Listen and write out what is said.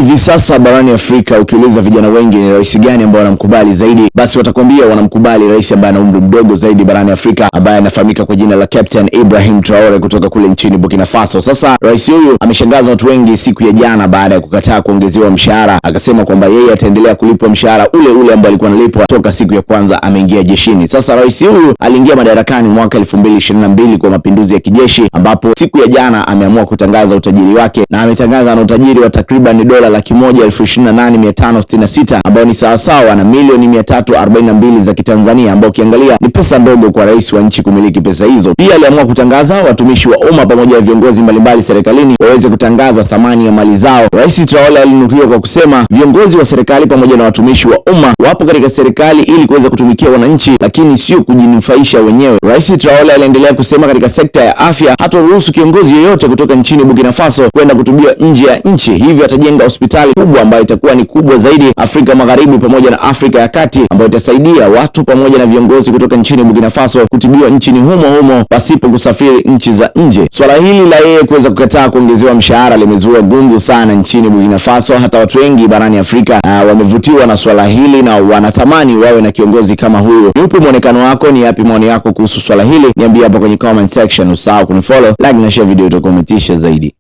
Hivi sasa barani Afrika ukiuliza vijana wengi ni rais gani ambao wanamkubali zaidi, basi watakwambia wanamkubali rais ambaye ana umri mdogo zaidi barani Afrika ambaye anafahamika kwa jina la Captain Ibrahim Traore kutoka kule nchini Burkina Faso. Sasa rais huyu ameshangaza watu wengi siku ya jana baada ya kukataa kuongezewa mshahara, akasema kwamba yeye ataendelea kulipwa mshahara ule ule ambao alikuwa analipwa toka siku ya kwanza ameingia jeshini. Sasa rais huyu aliingia madarakani mwaka 2022 kwa mapinduzi ya kijeshi, ambapo siku ya jana ameamua kutangaza utajiri wake na ametangaza ana utajiri wa takriban dola 101,028,566 ambayo ni sawasawa na milioni 342 za Kitanzania, ambao ukiangalia ni pesa ndogo kwa rais wa nchi kumiliki pesa hizo. Pia aliamua kutangaza watumishi wa umma pamoja na viongozi mbalimbali serikalini waweze kutangaza thamani ya mali zao. Rais Traore alinukuliwa kwa kusema viongozi wa serikali pamoja na watumishi wa umma wapo katika serikali ili kuweza kutumikia wananchi, lakini sio kujinufaisha wenyewe. Rais Traore aliendelea kusema katika sekta ya afya hataruhusu kiongozi yeyote kutoka nchini Burkina Faso kwenda kutubiwa nje ya nchi, hivyo atajenga hospitali kubwa ambayo itakuwa ni kubwa zaidi Afrika Magharibi pamoja na Afrika ya Kati, ambayo itasaidia watu pamoja na viongozi kutoka nchini Burkina Faso kutibiwa nchini humo humo pasipo kusafiri nchi za nje. Swala hili la yeye kuweza kukataa kuongezewa mshahara limezua gumzo sana nchini Burkina Faso. Hata watu wengi barani Afrika wamevutiwa na swala hili na wanatamani wawe na kiongozi kama huyo. Ni upi mwonekano wako? Ni yapi maoni yako kuhusu swala hili? Niambie hapo kwenye comment section. Usahau kunifollow, like na share video, itakuwa umetisha zaidi.